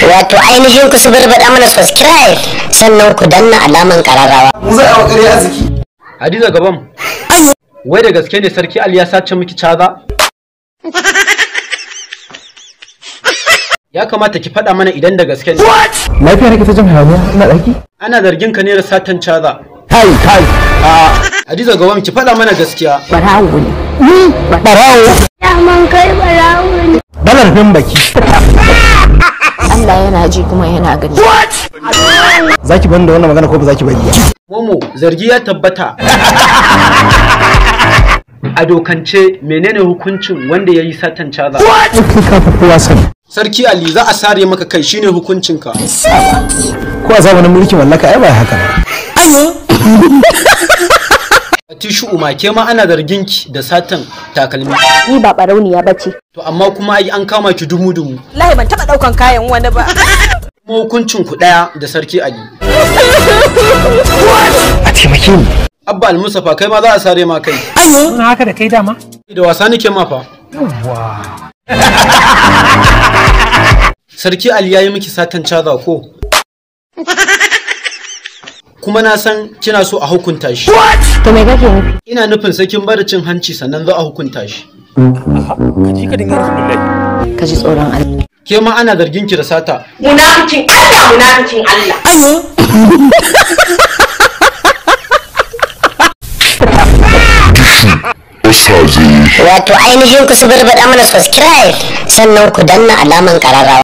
Wato ainihin ku suburbuɗa mana subscribe sannan ku danna alaman ƙararrawa. Mu za a wakare arziki. Hadiza Gabon. Wai da gaske ne Sarki Ali ya sace miki caza? Ya kamata ki faɗa mana idan da gaske ne. Lafiya nake ta jin hayaniya ina ɗaki? Ana zargin ka ne da satan caza. Kai kai. Hadiza Gabon ki faɗa mana gaskiya. Barawo ne. Ni barawo. Daman kai barawo ne. Balarfin baki. Allah yana ji kuma yana gani. Zaki bani da wannan magana ko ba zaki bari ba? Momo, zargi ya tabbata. A dokance menene hukuncin wanda ya yi satan caza? Kai ka fi kowa sani. Sarki Ali za a sare maka kai shine hukuncinka. Ko a zamanin mulkin mallaka ai ba haka ba. Atishu Uma ke ma ana zargin ki da satan takalmi. Ni ba barauniya bace. To amma kuma ai an kama ki dumu-dumu. Wallahi ban taba daukan kayan wani ba. Kuma hukuncin ku daya da Sarki Ali. A taimake ni. Abba Almusafa kai ma za a sare ma kai. Suna haka da kai dama? Da wasa nake ma fa. Sarki Ali ya yi miki satan caza ko? Kuma na san kina so a hukunta shi. To me kake nufi? Ina nufin sai kin bada cin hanci sannan za a hukunta shi. Ka ji tsoron Allah. Ke ma ana zargin ki da sata. Munafikin Allah, munafikin Allah. Wato ainihin ku suburbuɗa mana subscribe sannan ku danna alaman ƙararrawa.